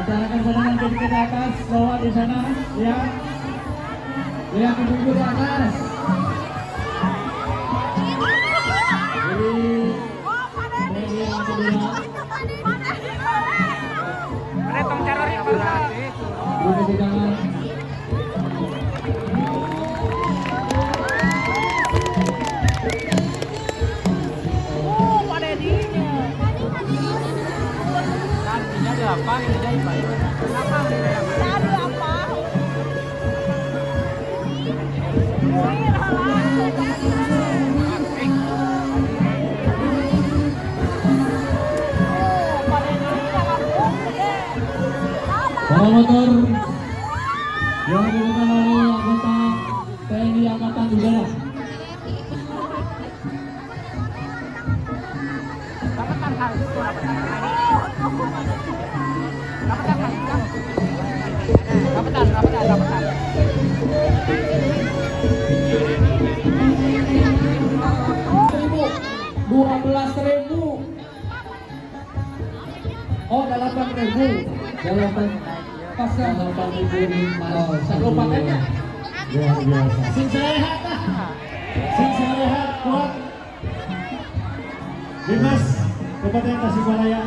Kita akan sarangan ke atas, bawah di sana, ya. Lihat ibu-ibu di atas. Jadi, ini yang kedua, dulu di tangan. Oh, Pak Dedinya. Lapang, ini jadi Pak. Lapang, ada apa? Wih, oh, Pak Dedinya kampung gede. Bawa motor yang dilakukan oleh anggota TNI Angkatan Udara. Rapetan kali, rapetan. Rapetan kali, rapetan, rapetan, rapetan. Ribu, 12.000. Oh, 8.000. Delapan, pas 8.500. Oh, sakabupatennya. Luar biasa. Sing sehat ah. Sing sehat kuat. Dimas, Kabupaten Tasikmalaya.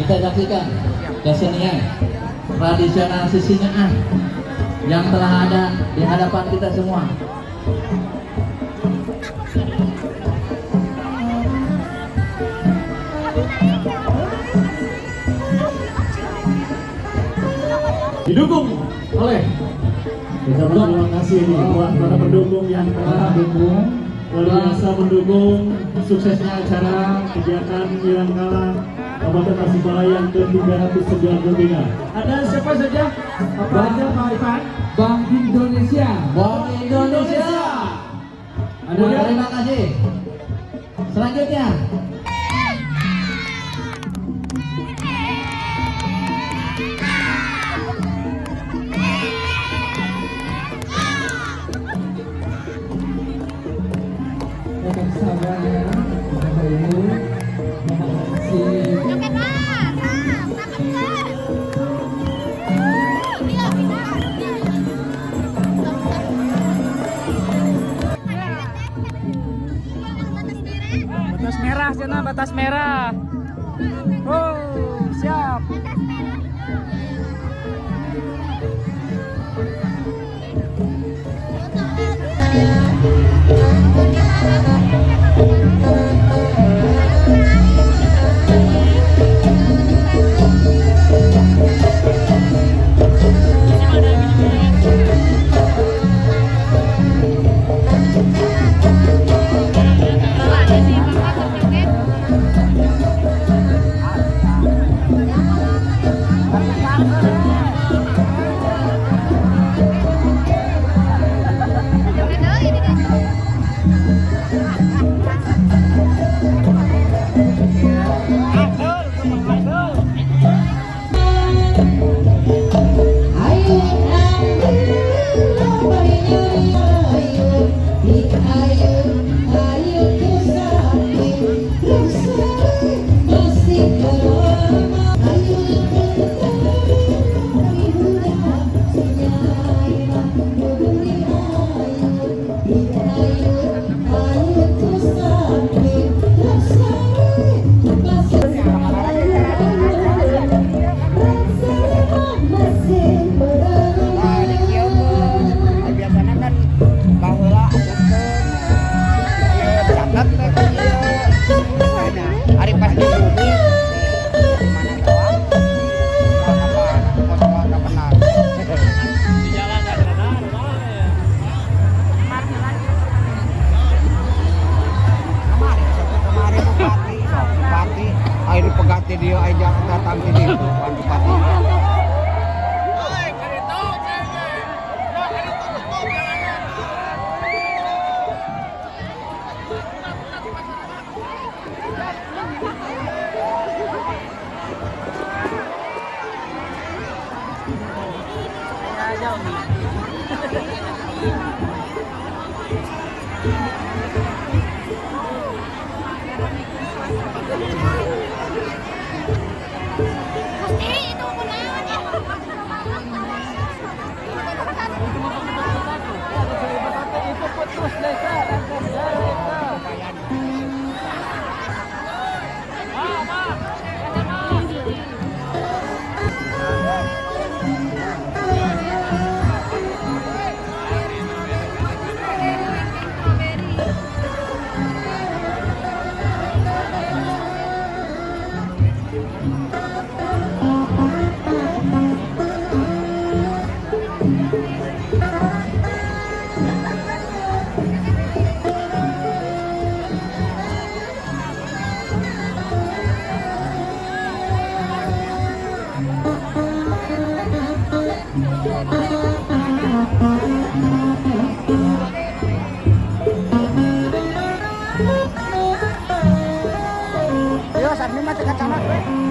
Kita saksikan kesenian tradisional sisingaan yang telah ada di hadapan kita semua. Didukung oleh. Kita terima kasih nih buat para pendukung yang telah Dukung luar biasa mendukung suksesnya acara kegiatan Milangkala Kabupaten Tasikmalaya yang ke-393. Ada siapa saja? Apa aja, Pak Ivan? Bank Indonesia. Bank Indonesia. Ada, terima kasih. Selanjutnya Bapak semuanya, Bapak Ibu, Bapak Saksi, Joget lah, tangkap kan. Iya, pindah. Batas merah. Batas merah sana, batas merah. Oh, siap. Batas merah. Ada sih, Bapak joget. Perhatian mohon.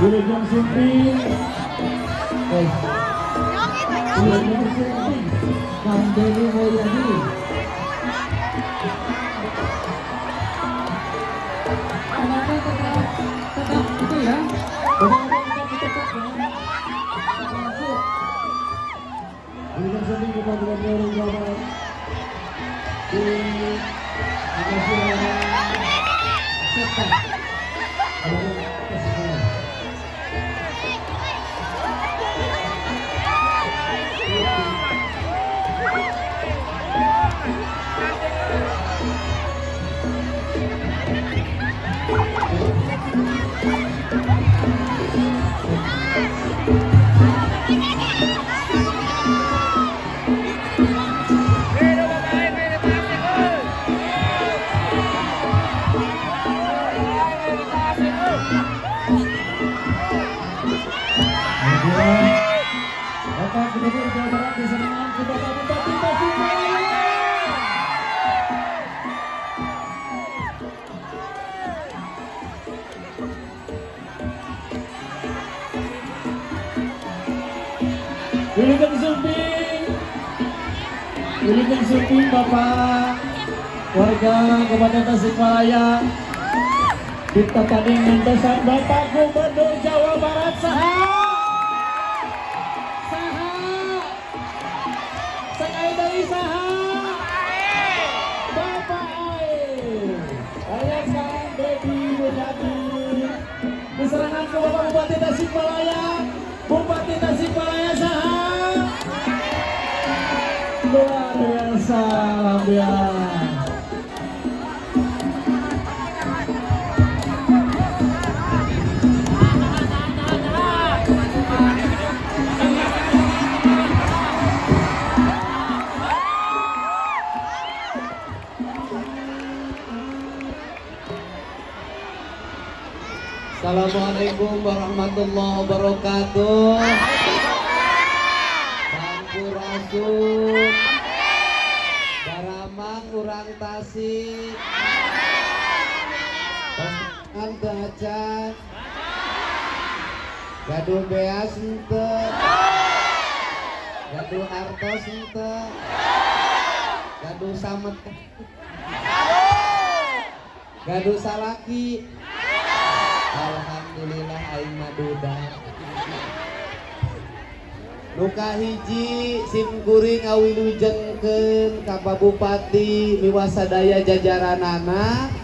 Wilujeng Sumping. Wilujeng Sumping. Kang Denny Mulyadi. Penonton tetap itu ya. Bapak-bapak tetap ya. Masuk. Wilujeng Sumping Bapak Gubernur Jawa Barat. Di Bapak Gubernur Jawa Barat disenangan ke Bapak Bupati Tasikmalaya. Wilujeng Sumping, Wilujeng Sumping Bapak warga Kabupaten Tasikmalaya ditetani ngantosan Bapak Gubernur Jawa Barat saha saha sekali dari saha Bapak Ae Ayah Kang Deddy Mulyadi diserahkan ke Bapak Bupati Tasikmalaya. Bupati Tasikmalaya saha luar biasa, alhamdulillah. Assalamualaikum warahmatullahi wabarakatuh. Sampurasun. Daramang urang Tasik. Tos teu acan. Gaduh beas henteu. Gaduh artos henteu. Gaduh samet. Gaduh salaki. Alhamdulillah, aing mah duda. Nu kahiji, sim kuring ngawilujengkeun ka Pak Bupati miwah sadaya jajaranana,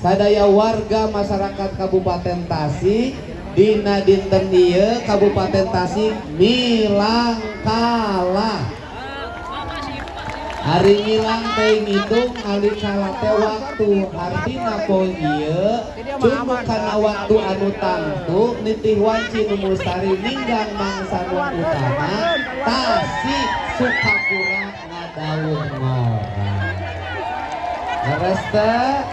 sadaya warga masyarakat Kabupaten Tasik. Dina dinten ieu Kabupaten Tasik milang kalah. Ari milang teh ngitung, ari kalah teh waktu. Artina poe ieu cuma kana waktu anu tangtu nitih wanci nu mustari ninggang mangsa nu utama, Tasik Sukapura ngadaun ngora. Leres teu?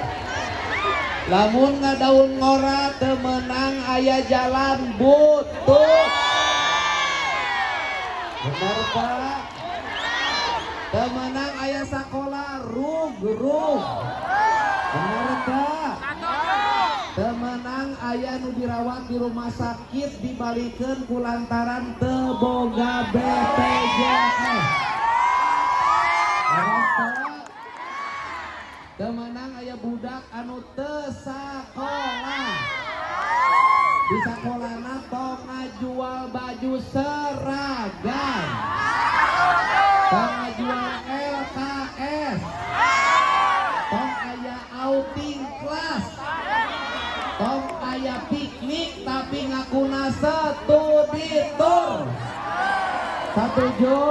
Lamun ngadaun ngora teu meunang aya jalan butut. Bener, Pak? Teu meunang aya sakola rug rug. Bener teu? Teu meunang aya nu dirawat di rumah sakit dibalikeun kulantaran teu boga BPJS. Leres teu? Teu meunang aya budak anu teu sakola. Di sakolana tong ngajual baju seragam. Tong ngajual LKS. Tong aya outing kelas. Tong aya piknik tapi ngakuna studi tour. Satuju?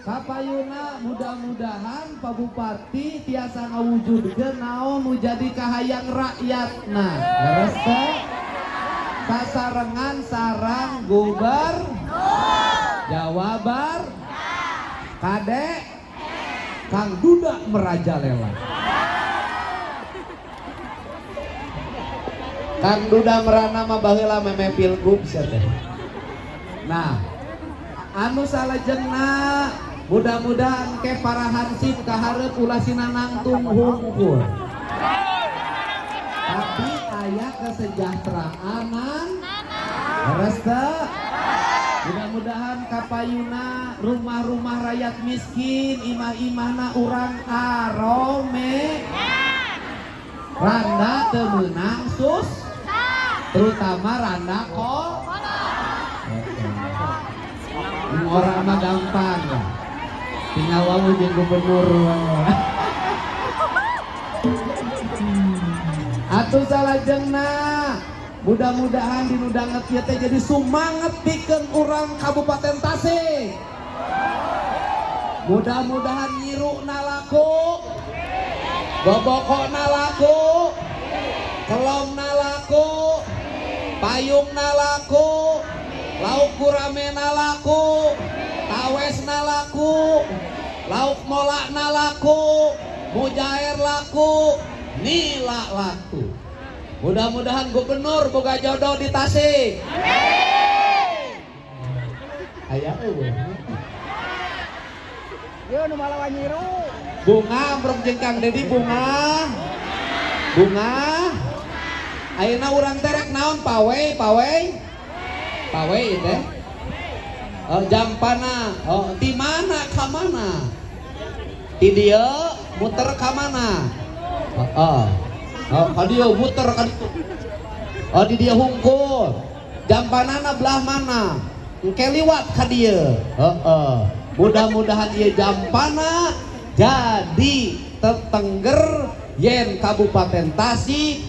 Kapayuna mudah-mudahan Pak Bupati tiasa ngawujudkeun naon nu jadi kahayang rakyatna. Leres teh? Sasarengan sareng guber Jawa Bar Kade Kang Duda merajalela. Kang Duda merana mah baheula meme pilgub sia teh. Nah, anu salajengna mudah-mudahan ke para hansip kaharep ulah sinanangtung hungkul. Tapi aya kesejahteraanan. Leres teu? Mudah-mudahan kapayuna rumah-rumah rakyat miskin, imah-imahna urang arome. Randa teu meunang sus, terutama randa kol. Orang mah gampang lah. Tinggal wawuh jeung gubernur. Atuh salajengna mudah-mudahan dinu danget ieu teh jadi sumanget pikeun urang Kabupaten Tasik. Mudah-mudahan nyirukna laku, bobokona laku, kelomna laku, payungna laku, lauk guramena laku, tawesna laku, lauk molakna laku, mujair laku, nila laku. Mudah-mudahan gubernur boga jodoh di Tasik. Aya euweuh. Yo nu malawan nyiru. Bunga amprok jeung Kang Dedi, bunga. Bunga. Ayeuna urang teh rek naon, pawe, pawe? Pawe ieu teh. Oh, jampana. Oh, di mana ka mana? Di dieu muter ka mana? Heeh. Oh, ka dieu muter ka ditu. Oh, di dieu hungkul. Jampanana belah mana? Engke liwat ka dieu. Heeh. Mudah-mudahan ieu jampana jadi tetengger yen Kabupaten Tasik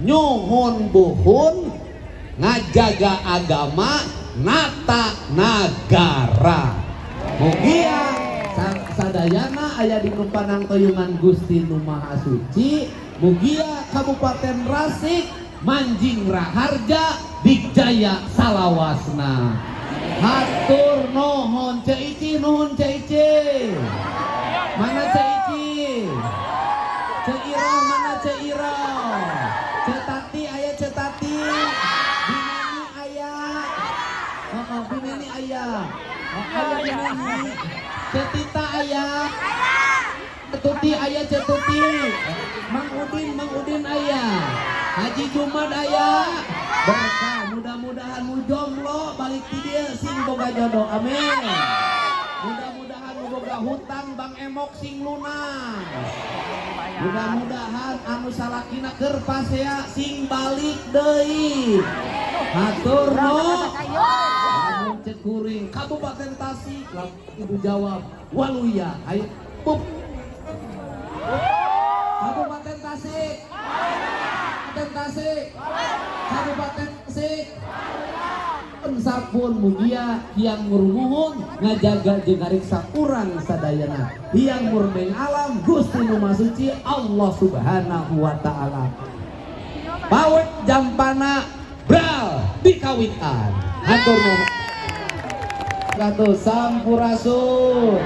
nyuhun buhun ngajaga agama nata nagara. Mugia sadayana aya di panangtoyungan Gusti Nu Maha Suci. Mugia Kabupaten Rasik manjing raharja dijaya salawasna. Hatur nuhun. Ceu Ici, nuhun Ceu Ici. Mana Ceu Ici? Ceu Ira, mana Ceu Ira? Ceu Umi, Ceu Tita aya, Tuti aya, Ceu Tuti, Mang Udin, Mang Udin aya, Haji Jumad aya, berkah, mudah-mudahan nu jomblo balik ti dieu sing boga jodoh, amin. Mudah-mudahan nu boga hutang Bang Emok sing lunas. Mudah-mudahan anu salakina keur pasea sing balik deui. Hatur nuhun. Lamun cek kuring Kabupaten Tasik, lamun ibu jawab Waluya. Ayo pup. Kabupaten Tasik. Kabupaten Tasik. Kabupaten Tasik. Sapun mugia Hyang Ngurumuhun ngajaga jeung ngariksa urang sadayana. Hyang Murning Alam, Gusti Nu Maha Suci Allah Subhanahu wa taala. Pawek jampana bral dikawitan. Hatur nuhun. Sampurasun.